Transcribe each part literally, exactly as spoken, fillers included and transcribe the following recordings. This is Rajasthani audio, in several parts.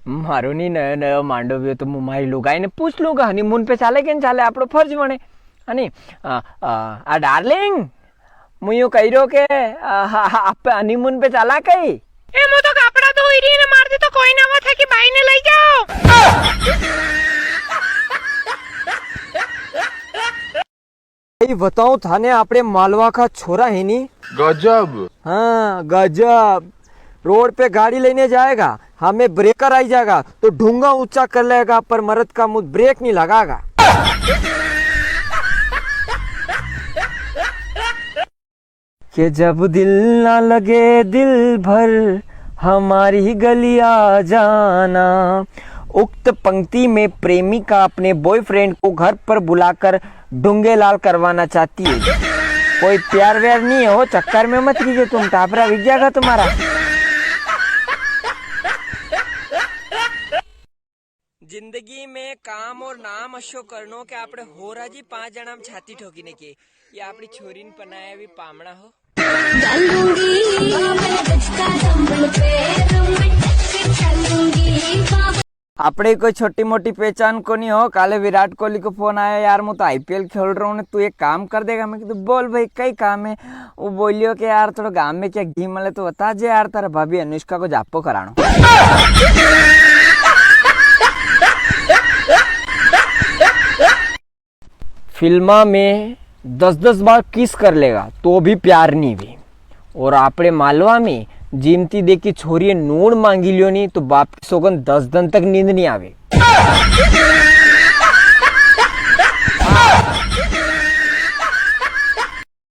मारो नी नयो नयो मांडो व्यो तो मु मारी लुगाई ने पूछ लूंगा, honeymoon पे चाले के न चाले, आपणो फर्ज बने। हनी, आ, आ, आ, darling, मु यूं कही रहो के, आ, आ, आ, आप honeymoon पे चाला कई? ए, मु तो कपड़ा धोई री ने, मारती तो कोई ना, वो था कि भाई ने ले जाओ। सही बताऊं थाने, आपणे मालवा का छोरा है नी। गजब। हाँ, गजब। रोड पे गाड़ी लेने जाएगा, हमें ब्रेकर आई जाएगा तो ढूंगा ऊंचा कर लेगा, पर मरद का मुंह ब्रेक नहीं लगागा। के जब दिल ना लगे दिल भर हमारी गली आ जाना। उक्त पंक्ति में प्रेमिका अपने बॉयफ्रेंड को घर पर बुलाकर ढूंगे लाल करवाना चाहती है। कोई प्यार व्यार नहीं है, वो चक्कर में मत कीजिए तुम, टापरा बिक जाएगा तुम्हारा। जिंदगी में काम और नाम अशो करनो के आपणे होरा जी पांच जणा में छाती ठोकी ने के, ये आपणी छोरी ने पनाया भी पामणा हो। आपणे कोई छोटी मोटी पहचान कोनी हो। काले विराट कोहली को फोन आयो, "यार, मु तो आईपीएल खेल रहा हूँ ने, तू एक काम कर देगा?" मैं कीधु, "बोल भाई, कई काम है?" वो बोलियो कि, "यार, थोड़ा गांव में क्या घी मले तो बता जे यार, तारा भाभी अनुष्का को जापो करानो।" फिल्मा में दस दस बार किस कर लेगा तो भी प्यार नी वे। और आपणे मालवा में जीमती देखी छोरी नूण मांगी लियो नी तो बाप की सोगन दस दिन तक नींद नी आवे।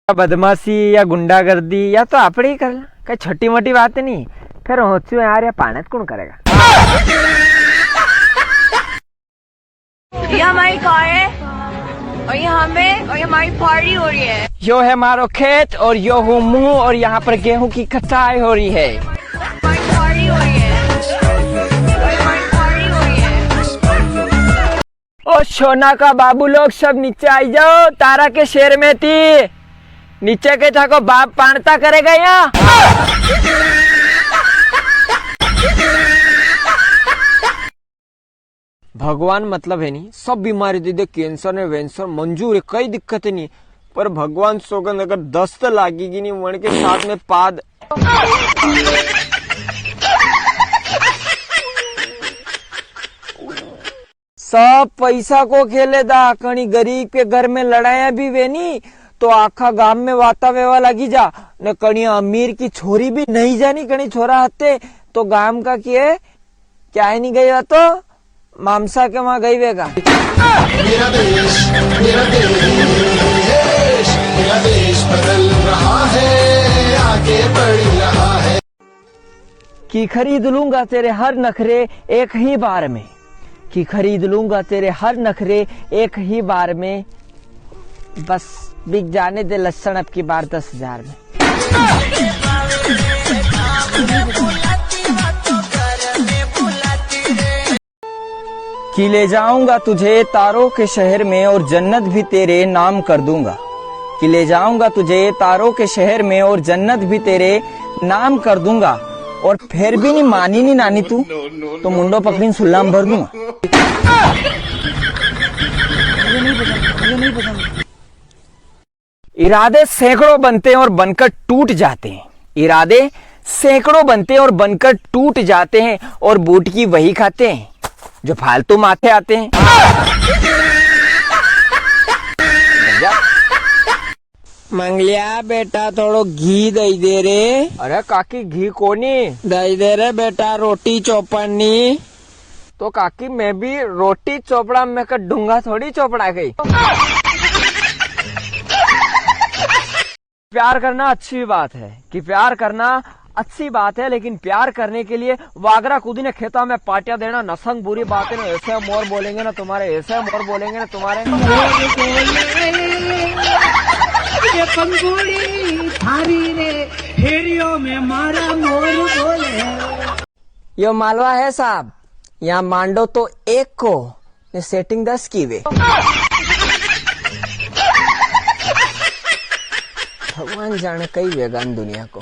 बदमाशी या गुंडागर्दी या तो आपणे ही कर ला, कई छोटी मोटी बात नी। फिर होचू यार, या पाणत कुण करेगा? ये हमारी कार है और ये हमें और ये हमारी पार्टी हो रही है। यो है मारो खेत और यो हूँ मुंह और यहाँ पर गेहूं की कटाई हो रही है। हमारी पार्टी हो रही है। हमारी पार्टी हो रही है। ओ सोना का बाबू लोग, सब नीचे आई जाओ। तारा के शेर में थी नीचे के थाको बाप पाणता करेगा यहाँ। भगवान मतलब है नी, सब बीमारी दे दे, कैंसर ने वैंसर मंजूर है, कई दिक्कत है नी, पर भगवान सोगंद अगर दस्त लागेगी नी, वन के साथ में पाद। सब पैसा को खेले दा, कणी गरीब के घर में लड़ाया भी वे नी, तो आखा गांव में वाता वेवा लागी जा, ने कणी अमीर की छोरी भी नहीं जानी, कणी छोरा हते, तो गांव का किए क्या ही नी गई वा तो मामसा के वहां गई वेगा। मेरा देश, मेरा देश, मेरा देश बदल रहा है, आगे बढ़ रहा है। कि खरीद लूंगा तेरे हर नखरे एक ही बार में, कि खरीद लूंगा तेरे हर नखरे एक ही बार में। बस बिक जाने दे लस्सण अब की बार दस हजार में। कि ले जाऊंगा तुझे तारों के शहर में और जन्नत भी तेरे नाम कर दूंगा, कि ले जाऊंगा तुझे तारों के शहर में और जन्नत भी तेरे नाम कर दूंगा, और फिर भी नी मानी नी नानी तू, तो मुंडो पकड़ीन सुल्ला में भर दूंगा। इरादे सैकड़ों बनते हैं और बनकर टूट जाते हैं। इरादे सैकड़ों बनते हैं और बनकर टूट जाते हैं, और बूट की वही खाते हैं जो फालतू माथे आते हैं। मंगलिया बेटा, थोड़ो घी दई दे रे। अरे काकी, घी कोनी। दई दे रे बेटा, रोटी चोपड़नी। तो काकी, मैं भी रोटी चोपड़ा में का ढूंगा थोड़ी चोपड़ा गई। प्यार करना अच्छी बात है, कि प्यार करना अच्छी बात है, लेकिन प्यार करने के लिए वागरा कूदी ने खेता में पाटिया देना नसंग बुरी बात है ना। ऐसे मोर बोलेंगे ना तुम्हारे, ऐसे मोर बोलेंगे ना तुम्हारे। ये पंगुड़ी थारी रे, फेरियो में मारा मोर बोले। यो मालवा है साहब, यहाँ मांडो तो एक को, ने सेटिंग दस की वे। भगवान जाने कई वेगा इन दुनिया को।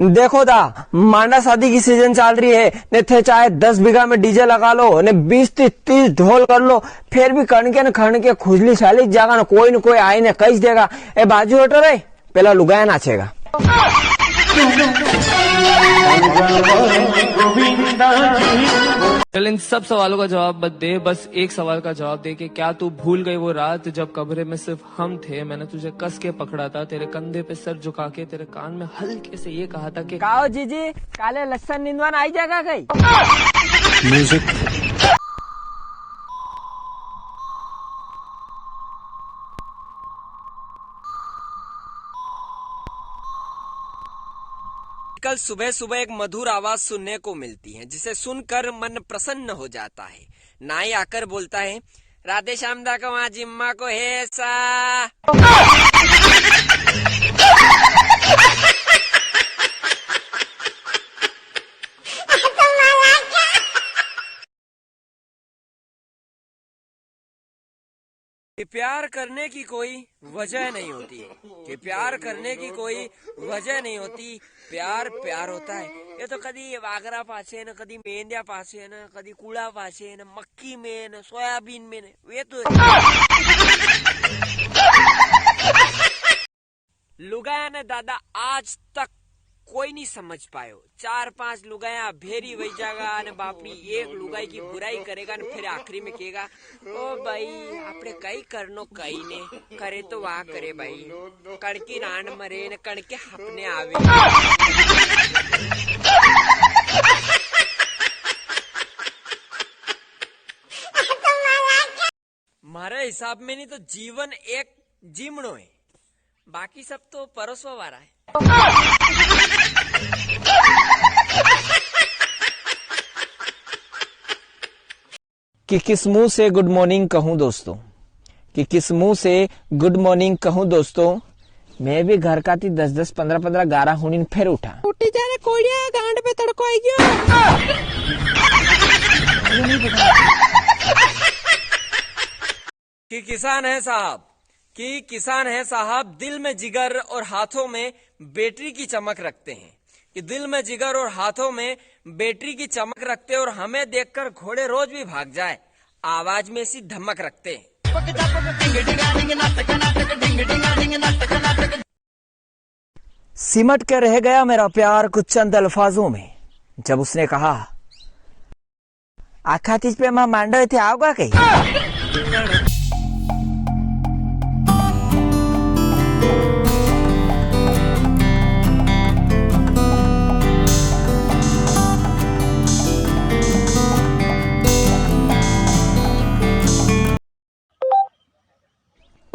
देखो दा, मांडा शादी की सीजन चाल री है, ने थे चाहे दस बीघा में डीजे लगा लो, ने बीस ती तीस ढोल कर लो, फेर भी कणके न खणके खुजली साली जागा न कोई न कोई आई ने कही देगा, "ए बाजू हटो रे, पेला लुगाया नाचेगा।" चल, इन सब सवालों का जवाब मत दे, बस एक सवाल का जवाब दे कि क्या तू भूल गई वो रात जब कमरे में सिर्फ हम थे, मैंने तुझे कस के पकड़ा था, तेरे कंधे पे सर झुका के तेरे कान में हल्के से ये कहा था कि काओ जीजी, काले लस्सन निंदवान आई जागा कई? म्यूजिक। कल सुबह सुबह एक मधुर आवाज सुनने को मिलती है, जिसे सुनकर मन प्रसन्न हो जाता है। नाई आकर बोलता है, "राधे श्याम दा को वहाँ जिम्मा को है सा।" कि प्यार करने की कोई वजह नहीं होती, कि प्यार करने की कोई वजह नहीं होती, प्यार प्यार होता है। ये तो कदी वागरा पाछे न, कदी मेंढ्या पाछे न, कदी कूड़ा पाछे न, मक्की में न, सोयाबीन में न, ये तो लुगाया ने दादा आज तक कोई नी समझ पायो। चार पांच लुगाया भेरी वही जागा ने बापड़ी एक लुगाई की बुराई करेगा ने फिर आखिरी में कहेगा, "ओ भाई, आपणे कई करनो कई ने, करे तो वाह करे भाई, कणकी रांड मरे ने कणके हपने आवे।" म्हारे हिसाब में नी तो जीवन एक जीमणो है, बाकी सब तो परोसवा वाला है। कि किस मुंह से गुड मॉर्निंग कहूं दोस्तों, कि किस मुंह से गुड मॉर्निंग कहूं दोस्तों, मैं भी घर का थी दस दस पन्द्रह पन्द्रह गारा हुनिन फिर उठा। उठी जा रे कोड़िया, गांड पे तड़को आई गयो। कि किसान है साहब, कि किसान है साहब, दिल में जिगर और हाथों में बैटरी की चमक रखते हैं, कि दिल में जिगर और हाथों में बैटरी की चमक रखते हैं और हमें देखकर घोड़े रोज भी भाग जाए, आवाज में सी धमक रखते हैं। सिमट के रह गया मेरा प्यार कुछ चंद अल्फाजों में, जब उसने कहा, "आखा तीज पे मां मांडो थे आओगा कई?"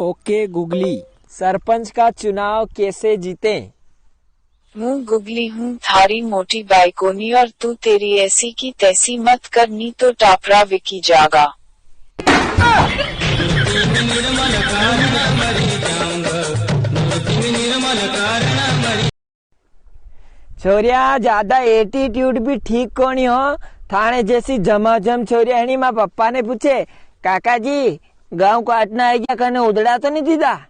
ओके गूगली, सरपंच का चुनाव कैसे जीते? हूँ गुगली हूँ, थारी मोटी बाई कोनी और तू तेरी ऐसी की तैसी मत कर, नी तो टापरा विकी जागा। छोरिया, ज्यादा एटीट्यूड भी ठीक कोनी हो। थाने जैसी झमाझम छोरिया है नी, माँ पप्पा ने पूछे, "काका जी, गाँव काटना आई गया, कने उदड़ा तो नी दीदा?"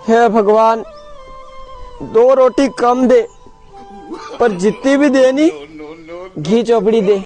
हे भगवान, दो रोटी कम दे, पर जितनी भी दे नी, घी चोपड़ी दे।